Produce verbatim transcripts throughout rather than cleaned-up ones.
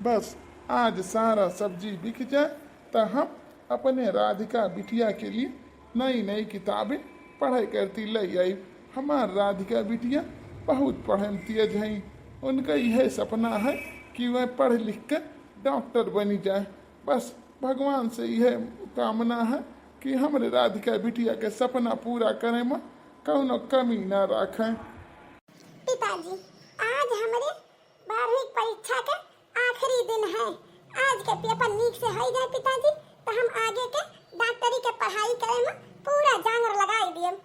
बस आज सारा सब्जी बिक जाए, त हम अपने राधिका बिटिया के लिए नई नई किताबें पढ़े करती लई आई। हमार राधिका बिटिया बहुत पढ़े में तेज हैं। उनका यह सपना है कि वह पढ़ लिख कर डॉक्टर बनी जाए। बस भगवान से यह कामना है कि हमरे राधिका बिटिया के सपना पूरा करे में कौनो कमी ना रखें। पिताजी, आज हमरे बारहवीं परीक्षा के आखिरी दिन है। आज के पेपर नीक से होई जाए पिताजी, त हम आगे के डॉक्टरी के पढ़ाई करे में पूरा जांगर लगाई दियम।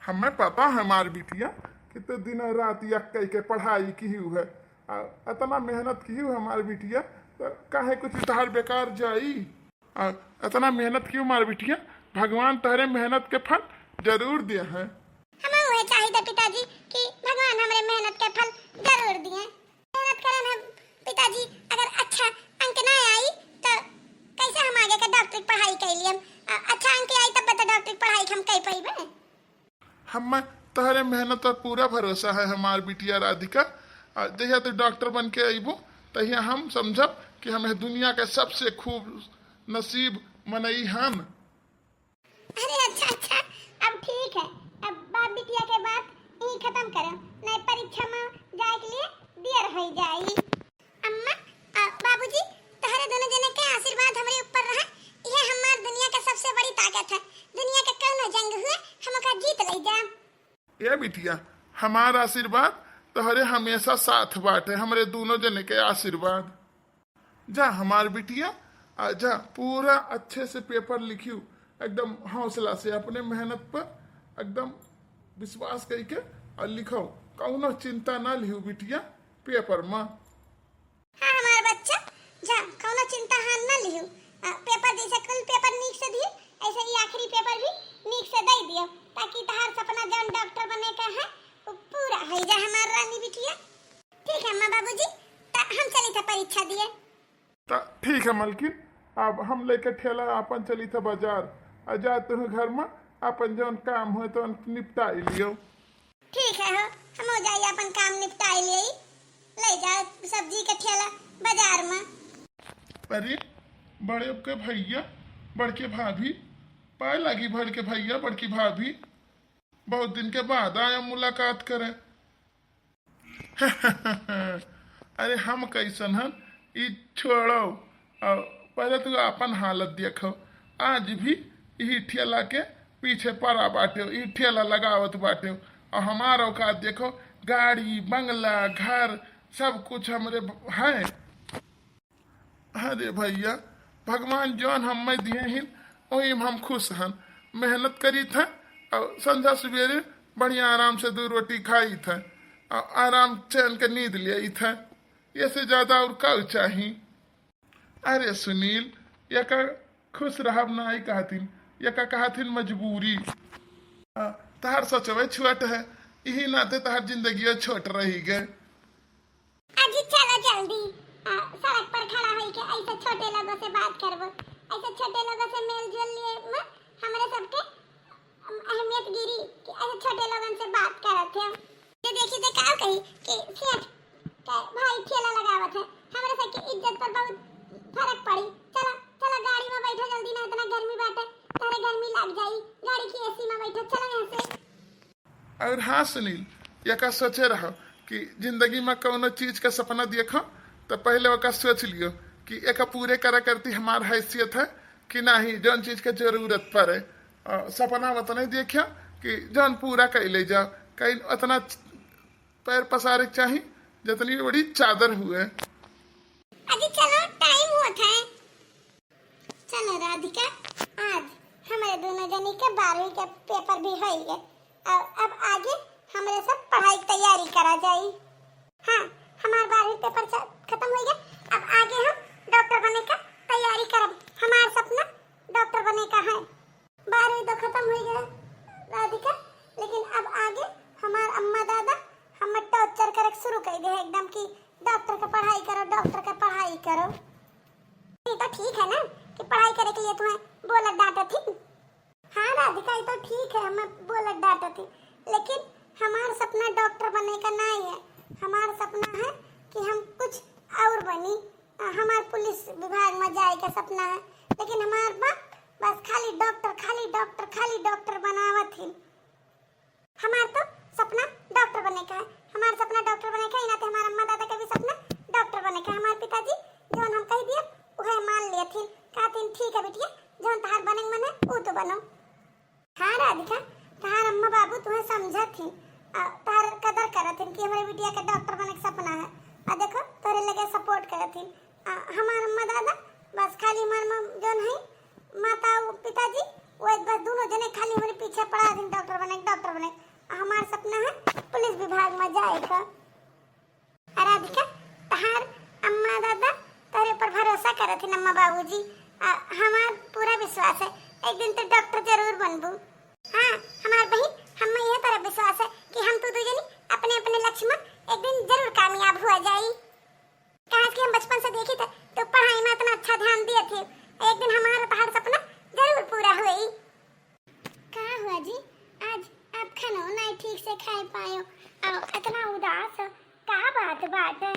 हमें पता है हमार बिटिया कि तू दिनों रात एक कई के पढ़ाई किहू है, आ, इतना मेहनत किहू हमार बिटिया, त काहे कुछ तहार बेकार जाई? आ, इतना मेहनत किहू हमार बिटिया, भगवान तहरे मेहनत के फल जरूर दे हैं। हम वह चाहिए पिताजी कि भगवान हमरे मेहनत के फल जरूर दिए। मेहनत करन हम पिताजी, अगर अच्छा अंक ना आई तो कैसे हम आगे के डॉक्टरी पढ़ाई कर लियम? आ, अच्छा अंक आई तब तो डॉक्टरी पढ़ाई हम कर पाइबे। हम्मे तोहरे मेहनत पर पूरा भरोसा है हमार बिटिया राधिका। आ, जहिया तू डॉक्टर बन के अइबू, तहिया हम समझब कि हम एह दुनिया के सबसे खूब नसीब मनई हन। अरे अच्छा, अच्छा, अब ठीक है, अब बाप बिटिया के बात यहीं खत्म करो, नहीं परीक्षा में जाए के लिए देर हो जाई। अम्मा, आ, बाबूजी, तोहरे दोनों जने के आशीर्वाद हमरे ऊपर रहे, यह हमार दुनिया के सबसे बड़ी ताकत है। दुनिया के कौनो जंग हुए, हम ओका जीत ले जाम। ए बिटिया, हमार आशीर्वाद तोहरे हमेशा साथ बाटे, हमरे दोनों जने के आशीर्वाद। जा हमार बिटिया, आ जा, पूरा अच्छे से पेपर लिखियो, एकदम हौसला से, अपने मेहनत पर एकदम विश्वास करके और लिखो, कौनो चिंता ना लिहो बिटिया पेपर में। हाँ हमार बच्चा, जा कौनो चिंता हान ना लिहो। आ, पेपर जैसे कुल पेपर नीक से दिए, ऐसे ही आखिरी पेपर भी नीक से दे दियो, ताकि तहार सपना जौन डॉक्टर बने का है, वो पूरा हो जा हमार रानी बिटिया। ठीक है अम्मा बाबूजी, त हम चली था परीक्षा दिए। त ठीक है मलकिन, अब हम लेके ठेला आपन चली था बाजार, आ जा तुह घर में आपन जौन काम हो तो निपटाई लियो। ठीक है हो, हम हो जाई आपन काम निपटाई लियो, ले जाओ सब्जी के ठेला बाजार में। अरे बड़े के भैया, बड़के भाभी, पाए लागी बड़के भैया, बड़की भाभी, बहुत दिन के बाद आया मुलाकात करे। अरे हम कैसन हन, ई छोड़ो। आ, पहले तू आपन हालत देखो। आज भी यही ठेला के पीछे पड़ा बाटे, ई ठेला लगावत बाटे। और हमार औकात देखो, गाड़ी, बंगला, घर, सब कुछ हमरे ब-, है। अरे भैया, भगवान जौन हमें दिए हिन, वही में हम खुश हन। मेहनत करीत हैं और संझा सवेरे बढ़िया आराम से दो रोटी खाइत हैं और आराम चैन के नींद लेइत हैं। ये से ज्यादा और का चाही? अरे सुनील, यका खुश रहब ना आई कहथिन, यका कहथिन मजबूरी। आ, तहार सोचवे छोट है, यही नाते तहार जिंदगी छोट रही गए। अजी चलो जल्दी, आ, सड़क पर खड़ा होई के ऐसे छोटे लोगों से बात करबो, ऐसे छोटे लोगों से मेल जोल लिए में हमरे सबके, अम, अहमियत गिरी कि ऐसे छोटे लोगन से बात करत है। ये देखी ते का कही कि सेठ के भाई ठेला लगावत है, हमरे सबके इज्जत पर बहुत फर्क पड़ी। चलो, चलो गाड़ी में बैठो जल्दी, ना इतना गर्मी बाटे, तारे गर्मी लग जाई, गाड़ी की एसी में बैठो, चलो यहाँ से। और हाँ सुनील, यका सोचे रहो कि जिंदगी में कौनो चीज का सपना देखो तो पहले ओका सोच लियो कि एका पूरे करा करती हमार हैसियत है कि नहीं, जौन चीज के जरूरत पड़े। और सपना उतना ही देखियो कि जौन पूरा कर ले जाओ, कहीं उतना च-, पैर पसारे के चाही जितनी बड़ी चादर हुए। अजी चलो, टाइम होत है। चलो राधिका, आज हमरे दोनों जनी के बारहवीं के पेपर भी होई गए। अब, अब आगे हमरे सब पढ़ाई के तैयारी करा जाई। हाँ, हमार बारहवीं पेपर च-, खत्म होई गए। अब आगे हम डॉक्टर बने का तैयारी करब। हमार सपना डॉक्टर बने का है। बारहवीं तो खत्म होई गए राधिका, लेकिन अब आगे हमार अम्मा दादा हमें टॉर्चर करे शुरू कर दे एकदम कि डॉक्टर का पढ़ाई करो, डॉक्टर का पढ़ाई करो। ये तो ठीक है ना कि पढ़ाई करे के लिए तुम्हें बोलत डांटत थी। हाँ राधिका, ये तो ठीक है, हमें बोलत डांटत थी, लेकिन हमार सपना डॉक्टर बने का नहीं है। हमार सपना है कि हम कुछ और बनी। हमार पुलिस विभाग में जाए के सपना है, लेकिन हमार बाप बस खाली डॉक्टर, खाली डॉक्टर, खाली डॉक्टर बनावत हिन। हमार तो सपना डॉक्टर बने का है, हमार सपना डॉक्टर बने का है, इनाते हमार अम्मा दादा के भी सपना डॉक्टर बने का है। हमार पिताजी जौन हम कह दिए, उहे मान लेथिन, कहथिन, "ठीक है बिटिया, जौन तहार बने के मन है, ऊ तो बनो।" हाँ राधिका, तहार अम्मा बाबू तुहे समझत हिन, आ, तहार कदर करत हिन कि हमरे बिटिया के डॉक्टर बने के सपना है। आ देखो, तोरे लगे सपोर्ट करत हिन। आ, हमार अम्मा दादा, बस खाली हमार मम-, जौन है, माता उ पिताजी, वो एक बस दोनों जने खाली हमरे पीछे पड़ा दिन डॉक्टर बने, डॉक्टर बने। आ, हमार सपना है पुलिस विभाग में जाए का। आ, राधिका, तहार अम्मा दादा तोरे पर भरोसा करत हिन, अम्मा बाबूजी। आ, हमार पूरा विश्वास है, एक दिन तो डॉक्टर जरूर बनबू। हाँ, हमार बहिन, हम यह तरह विश्वास है कि हम तू दू जनी अपने अपने लक्ष्य में एक दिन जरूर कामयाब हुआ जाई। काहे कि हम बचपन से देखी थे, तो पढ़ाई में इतना अच्छा ध्यान दिए थे, एक दिन हमारा तहार सपना जरूर पूरा होई। का हुआ जी, आज आप खानो नहीं ठीक से खाए पायो और इतना उदास हो, का बात बात है?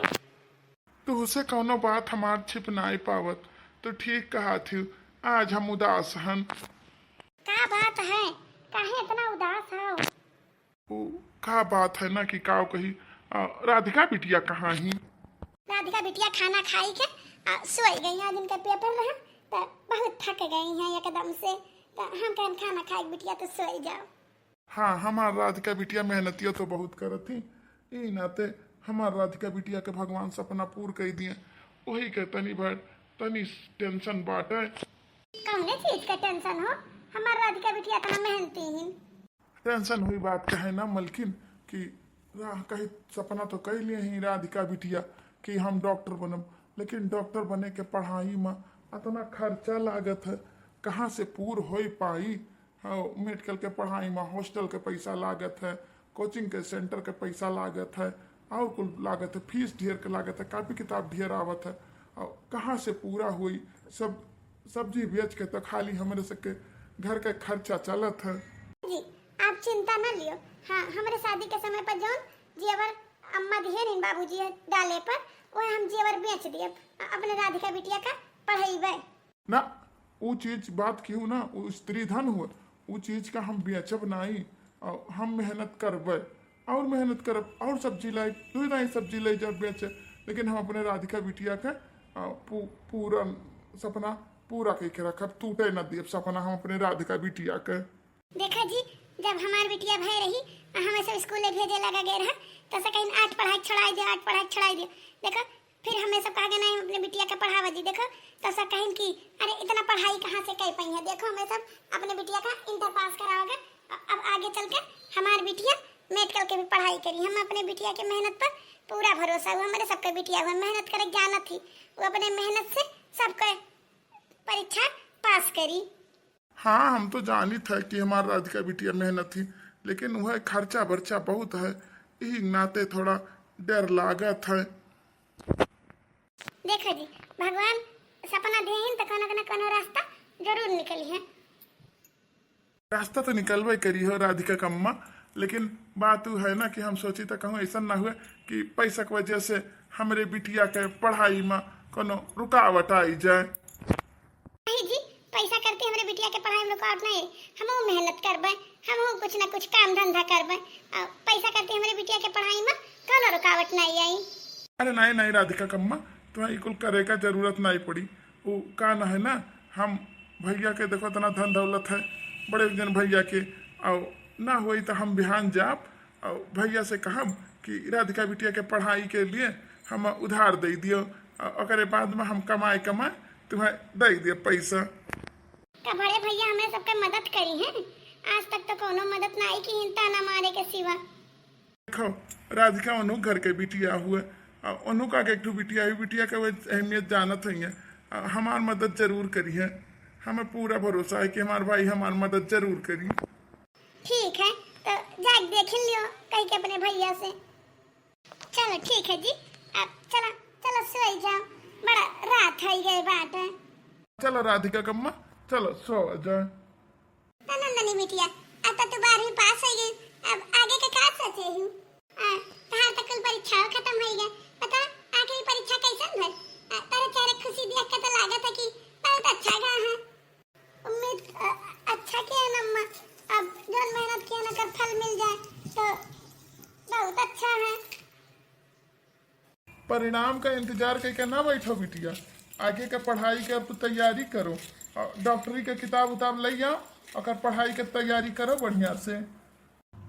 तुहसे कौनो बात हमार छिप नाई पावत, तो ठीक कहा थी, आज हम उदास हन। का बात है, काहे इतना उदास हो? ओ, का बात है ना कि काव कही, आ, राधिका बिटिया कहाँ ही? राधिका बिटिया खाना खाई के, आ, सोई गई। आज इनका पेपर रहा, त बहुत थक गई हैं एकदम से, त हम कहन खाना खाई के बिटिया तो सोई जाओ। हाँ, हमार राधिका बिटिया मेहनतिया तो बहुत करत ही, ई नाते हमार राधिका बिटिया के भगवान सपना पूर कई दिए, वही के तनी भर, तनी टेंशन बाटे। कौने चीज का टेंशन हो? हमार राधिका बिटिया इतना मेहनती ही। टेंशन हुई बात कहे ना मलकिन कि राह कही सपना तो कई लिए ही राधिका बिटिया कि हम डॉक्टर बनब, लेकिन डॉक्टर बने के पढ़ाई में इतना खर्चा लागत है, कहाँ से पूर होई पाई? हाँ, मेडिकल के पढ़ाई में हॉस्टल के पैसा लागत है, कोचिंग के सेंटर के पैसा लागत है, और कुल लागत है, फीस ढेर के लागत है, कॉपी किताब ढेर आवत है, और कहाँ से पूरा होई? सब सब्जी बेच के तो खाली हमरे सबके घर के खर्चा चलत है। जी, आप चिंता न लियो। हाँ, हमरे शादी के समय पर जौन जेवर अम्मा दिहे नहीं बाबूजी डाले पर, वह हम जेवर बेच दियब, अपने राधिका बिटिया का पढ़ाईबे। ना, ऊ चीज बात केहू ना, ऊ स्त्री धन हुए, ऊ चीज का हम बेचब नाई, और हम मेहनत करबे, और मेहनत करब, और सब्जी लाई, दो दाई सब्जी लाई जब बेचे, लेकिन हम अपने राधिका बिटिया के, आ, पू-, पूरा सपना पूरा कई के रखब, टूटे न दियब सपना हम अपने राधिका बिटिया के। देखा जी, जब हमार बिटिया भय रही, आ, हमें सब स्कूले भेजे लगा गए रहा, तो से कहीं आठ पढ़ाई छोड़ाई दे, आठ पढ़ाई छोड़ाई दे। देखा, फिर हमें सब कहा कि नहीं, हम अपने बिटिया के पढ़ावा जी। देखो, तो सब कहिन कि अरे, इतना पढ़ाई कहाँ से कर पाई है? देखो, हमें सब अपने बिटिया का इंटर पास कराओगे, अ-, अब आगे चल के हमार बिटिया मेडिकल के भी पढ़ाई करी। हम अपने बिटिया के मेहनत पर पूरा भरोसा हुआ, हमारे सबके बिटिया हुआ, मेहनत करे जानत ही, वो अपने मेहनत से सबके परीक्षा पास करी। हाँ, हम तो जानित है कि हमार राधिका बिटिया मेहनत ही, लेकिन वह खर्चा बर्चा बहुत है, यही नाते थोड़ा डर लागत है। देखो जी, भगवान सपना देहिन त कोनो न कोनो रास्ता जरूर निकली है। रास्ता तो निकलबे करी हो राधिका कम्मा, लेकिन बात उ है ना कि हम सोची त कहूँ ऐसा ना हुए कि पैसा के वजह से हमरे बिटिया के पढ़ाई में कोनो रुकावट आई जाए। नहीं जी, पैसा करते हमरे बिटिया के पढ़ाई में रुकावट नहीं है। हमहू मेहनत करबे, हमहू कुछ ना कुछ काम धंधा करबे। आ, पैसा करते हमरे बिटिया के पढ़ाई में कौनो रुकावट नहीं आई। अरे नहीं, नहीं राधिका कम्मा, तुम्हें ई कुल करे का जरूरत नहीं पड़ी। वो का ना है ना, हम भैया के देखो इतना धन दौलत है, बड़े जन भैया के, और ना होई तो हम बिहान जाब और भैया से कहब कि राधिका बिटिया के पढ़ाई के लिए हम उधार दे दियो, और ओकरे बाद में हम कमाए कमाए तुम्हें दे दियो पैसा। का बड़े भैया हमरे सबके मदद करी हैं? आज तक तो कोनो मदद ना आई कि हिंता ना मारे के सिवा। देखो, राधिका ओनहु घर के बिटिया हुए, आ ओनहु का के एक ठो बिटिया हुई, बिटिया के वो अहमियत जानत है। आ हमार मदद जरूर करी है, हमें पूरा भरोसा है कि हमार भाई हमार मदद जरूर करी। ठीक है, तो जाके देख लियो कहीं के अपने भैया से। चलो ठीक है जी, अब चलो, चलो सोई जाओ, बड़ा रात हो गई बात है। चलो राधिका कम्मा, चलो सो जाओ। तो नंदनी बिटिया, अब तो तू बारहवीं पास हो गई, अब आगे के का सोचे हूँ? आ, तहार तो कुल परीक्षा खत्म हो गया, बता आखिरी परीक्षा कैसन भर? आ, तारे परिणाम का इंतजार कइके ना बैठो बिटिया, आगे का पढ़ाई के अब तैयारी करो। और डॉक्टरी के किताब उताब लइ आओ, ओकर पढ़ाई के तैयारी करो बढ़िया से।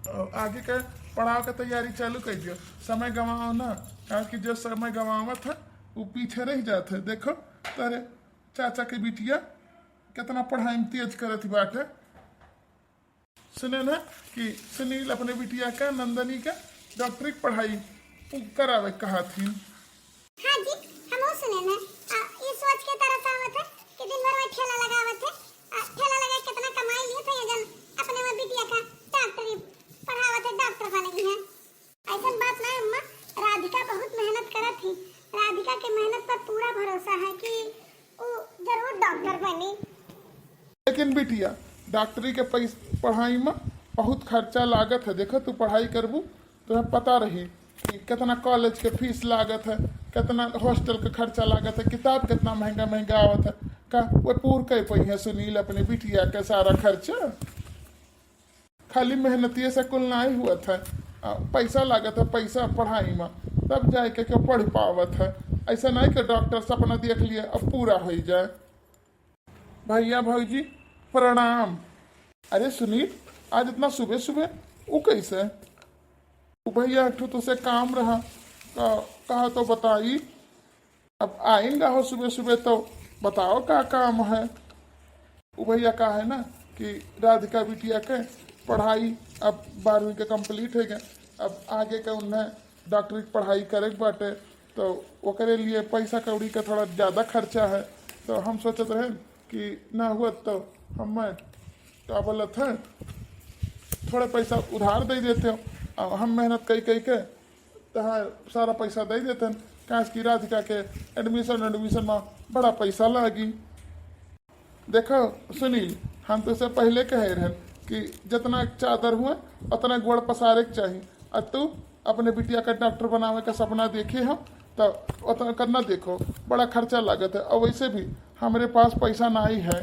और आगे के पढ़ाव के तैयारी चालू कर दियो, समय गंवाओ ना, काहे कि जो समय गंवावत है वो पीछे रह जात है। देखो तोरे चाचा के बिटिया कितना पढ़ाई में तेज करत बाटे। सुने ना कि सुनील अपने बिटिया का, नंदनी का डॉक्टरी के पढ़ाई उ करावे कहत ही। हाँ जी, हमहू सुने ना। आ, ई सोच के तरस आवत है कि दिन भर वही ठेला लगावत है। आ, ठेला लगा के कितना कमाई लिए थे, ये जन अपने वह बिटिया का डॉक्टरी पढ़ावत है, डॉक्टर बनेगी है। ऐसन बात ना है अम्मा, राधिका बहुत मेहनत करत ही। राधिका के मेहनत पर पूरा भरोसा है कि उ जरूर डॉक्टर बनी। लेकिन बिटिया, डॉक्टरी के पैस-, पढ़ाई में बहुत खर्चा लागत है। देखो, तू पढ़ाई करबू, तुम्हें पता रही कि कितना कॉलेज के फीस लागत है, कितना हॉस्टल के खर्चा लागत है, किताब कितना महंगा महंगा आवत है। का वो पूर कर पइहे सुनील अपने बिटिया के सारा खर्चा? खाली मेहनतिए से कुल नाई हुअत है, आ, पैसा लागत है, पैसा पढ़ाई में, तब जाए के, के पढ़ पावत है। ऐसा नहीं कि डॉक्टर सपना देख लिए अब पूरा हो जाए। भैया भौजी प्रणाम। अरे सुनील, आज इतना सुबह सुबह वो कैसे? वो भैया एक ठो तुझसे काम रहा, का, कहा तो बताई। अब आइन रहो सुबह सुबह तो बताओ का काम है। उ भैया का है ना कि राधिका बिटिया के पढ़ाई अब बारहवीं के कंप्लीट हो गए, अब आगे के उन्हें डॉक्टरी के पढ़ाई करे के बाटे, तो ओकरे लिए पैसा कौड़ी का थोड़ा ज़्यादा खर्चा है। तो हम सोचत रहे कि ना हुआ तो हम, का बोलत है, थोड़ा पैसा उधार दे देते हो, और हम मेहनत कई कई के तहाँ सारा पैसा दे देते हैं, काहे कि राधिका के एडमिशन एडमिशन में बड़ा पैसा लागी। देखो सुनील, हम तो से पहले कहे रहन कि जितना चादर हुए उतना गोड़ पसारे के चाही। और तू अपने बिटिया का डॉक्टर बनावे का सपना देखे हो तो उतना करना देखो, बड़ा खर्चा लागत है। और वैसे भी हमरे पास पैसा नहीं है।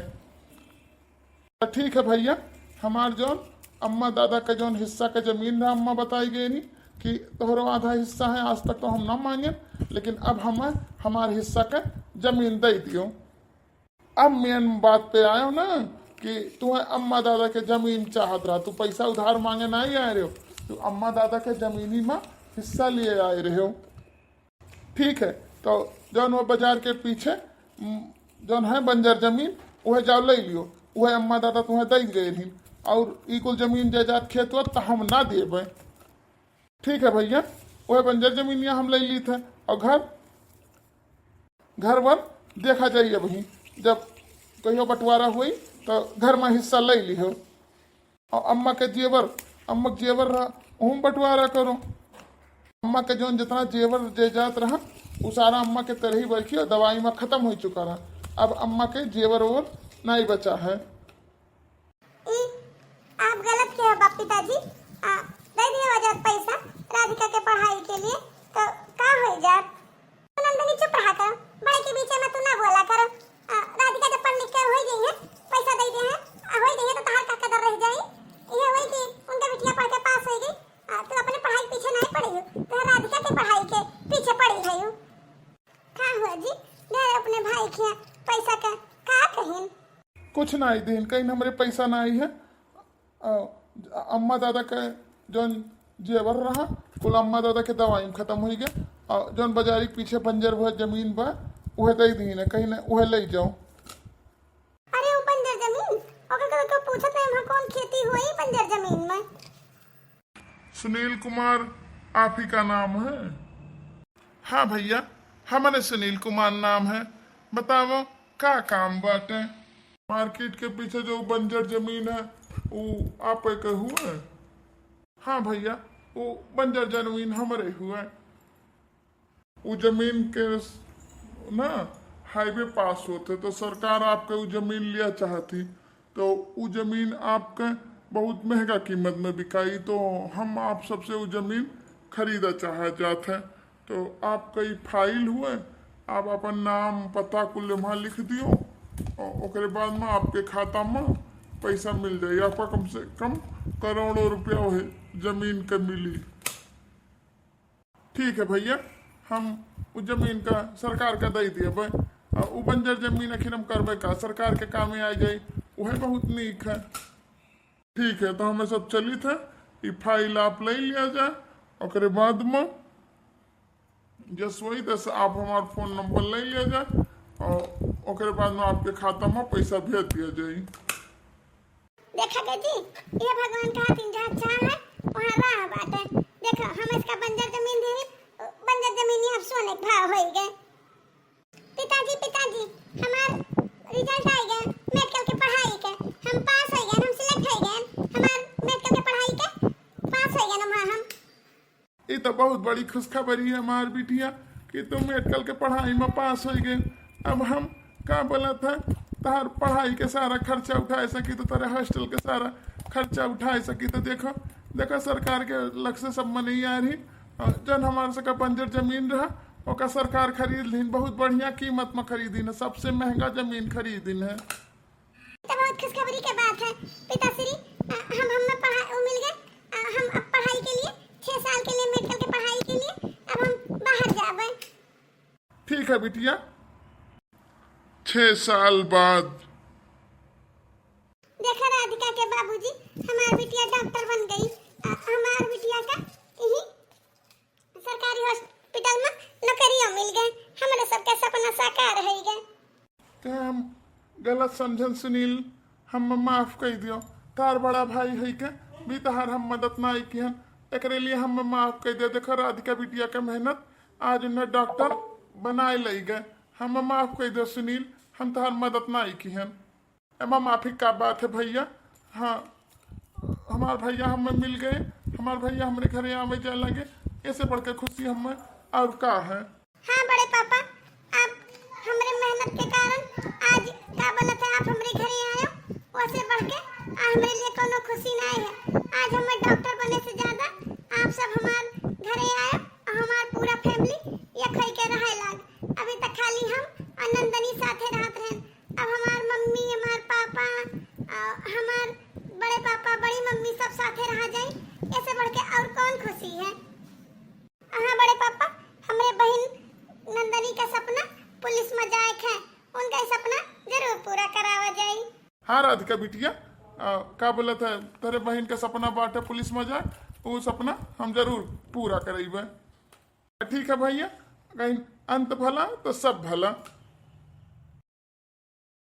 तो ठीक है भैया, हमार जौन अम्मा दादा का जौन हिस्सा का जमीन रहा, अम्मा बताई गई नी कि तोहरो आधा हिस्सा है, आज तक तो हम ना मांगे, लेकिन अब हम हमार हिस्सा का जमीन दे दियो। अब मेन बात पे आयो ना कि तुम्हें अम्मा दादा के जमीन चाहत रहा, तू पैसा उधार मांगे ना ही आए रहे हो, तू अम्मा दादा के जमीनी में हिस्सा लिए आए रहे हो। ठीक है, तो जौन वो बाजार के पीछे, उम, जौन है बंजर जमीन, वह जाओ ले लियो, वह अम्मा दादा तुम्हें दे गए रही। और ई कुल जमीन जायदाद खेत वेत तो हम ना देबे। ठीक है भैया, वह बंजर जमीनिया हम ले ली थे। और घर, घर वर देखा जाइए अभी, जब कहियो बंटवारा हुई तो घर में हिस्सा ले लिहो। और अम्मा के जेवर, अम्मा के जेवर रहा, ओहू में बंटवारा करो। अम्मा के जौन जितना जेवर जायदाद रहा, उ सारा अम्मा के तरही बल्कि दवाई में खत्म हो चुका रहा। अब अम्मा के जेवर ओवर नहीं बचा है। ई आप गलत किहे हो बाप पिताजी। आ, दे दिए हो जात पैसा राधिका के पढ़ाई के लिए, तो का हो जात? नंदिनी चुप रहा करो, बड़े के बीच में तू ना बोला करो। आ, राधिका जब पढ़ लिख के होई गई है, पैसा दे दे है, आ, होई गई है तो तहार का कदर रह जाई? ये होई कि उनका बिटिया पढ़ के पास होई गई, आ, तू अपने पढ़ाई के पीछे नहीं पड़ी हो, तो राधिका के पढ़ाई के पीछे पड़ी है यू। का हुआ जी, गए अपने भाई के पैसा का का कहिन? कुछ नहीं दीन, कहीं हमरे पैसा नहीं है। अ, अम्मा दादा के जौन जेवर रहा, कुल अम्मा दादा के दवाई में खत्म हो गया। और जौन बाजारी के पीछे बंजर हुआ जमीन बा, उहे दे दीन, कहीं ना उहे ले जाओ। अरे, वो बंजर जमीन, ओकर के तो पूछत नहीं, वहाँ कौन खेती हुई बंजर जमीन में? सुनील कुमार आप ही का नाम है? हाँ भैया, हमरे सुनील कुमार नाम है। बताओ, का काम बाटे? मार्केट के पीछे जो बंजर जमीन है, वो आप के हुए? हाँ भैया, वो बंजर जमीन हमरे हुए। वो जमीन के स-, ना, हाईवे पास होते तो सरकार आपके वो जमीन लिया चाहती, तो उ जमीन आपके बहुत महंगा कीमत में बिकाई, तो हम आप सबसे उ जमीन खरीदा चाह जात है। तो आपका ई फाइल हुए, आप अपन नाम पता कुल वहाँ लिख दियो, और ओकरे बाद में आपके खाता में पैसा मिल जाई, आपका कम से कम करोड़ों रुपया वही जमीन के मिली। ठीक है भैया, हम उ जमीन का सरकार का दे दिए बे। आ उ बंजर जमीन आखिर हम करबे का, सरकार के कामे आ जाई, उहे बहुत नीक है। ठीक है, तो हमें सब चलित है, ई फाइल आप ले लिया जाए, ओकरे बाद में जस वही तस आप हमार फोन नंबर ले लिया जाए और ओकरे बाद में आपके खाता में पैसा भेज दिया जाई। देखा के जी, ये भगवान का हाथ जहाँ चाह है, वहाँ राह बाटे। देखो, हम इसका बंजर जमीन दे, बंजर जमीन ही अब सोने के भाव होई गए। पिताजी, पिताजी, हमार रिजल्ट आ गया मेडिकल के पढ़ाई के, हम पास हो गए, हम सिलेक्ट हो गए, हमार मेडिकल के पढ़ाई के पास हो गए हम, हम। ये तो बहुत बड़ी खुशखबरी है हमार बिटिया कि तुम मेडिकल के पढ़ाई में पास हो गए। अब हम का बोलत है, तहार पढ़ाई के सारा खर्चा उठाए सकी, तो तेरे हॉस्टल के सारा खर्चा उठाए सकी। तो देखो, देखो, सरकार के लग से सब मनई आ रही, और जन हमार सका बंजर जमीन रहा, ओका सरकार खरीद लीन, बहुत बढ़िया कीमत में खरीदिन है, सबसे महंगा जमीन खरीदिन है। तो बहुत खुशखबरी के बात है पिताश्री, अ, हम, हम में पढ़ा-, वो मिल गए, अ, हम अब पढ़ाई के लिए, छह साल के लिए मेडिकल के पढ़ाई के लिए अब हम बाहर जाबे। ठीक है बिटिया, छह साल बाद। देखा राधिका के बाबूजी, हमार बिटिया डॉक्टर बन गई, अ, हमार बिटिया का यही सरकारी हॉस्पिटल में नौकरियों मिल गए, हमरे सबके सपना साकार हो गए। ते हम गलत समझन सुनील, हम माफ कर दियो। तार बड़ा भाई है के भी तहार हम मदद ना आई किहन, एकरे लिए हम माफ कर दियो। देखो राधिका बिटिया के मेहनत आज उन्हें डॉक्टर बनाए लई गए। हम माफ कर दियो सुनील, हम तहार मदद ना आई किहन। एमा माफी का बात है भैया? हाँ, हमार भैया हमें मिल गए, हमार भैया हमरे घरे आवे जाए लगे, ऐसे बढ़ के खुशी हमें और का है? हाँ बड़े पापा, आप हमरे मेहनत के कारण आज का बोलत है, आप हमरे घरे आयो, वैसे बढ़ के आ हमरे लिए कोनो खुशी नहीं है। आज हमें डॉक्टर बने से ज्यादा आप सब हमार घरे आयो और हमार पूरा फैमिली एक होई के रहे लाग। अभी तक खाली हम और नंदनी साथे रहत रहन, अब हमार मम्मी, हमार पापा, आ, हमार बड़े पापा, बड़ी मम्मी सब साथे रहा जाई, ऐसे बढ़ के और कौन खुशी है? हाँ बड़े पापा, हमरे बहिन नंदनी का सपना पुलिस में जाए के है, उनका ये सपना जरूर पूरा करावा जाई। हाँ राधिका बिटिया, आ, का बोलत है, तेरे बहिन का सपना बाटे पुलिस में जाए, वो सपना हम जरूर पूरा करइबे। ठीक है भैया, कहीं अंत भला तो सब भला।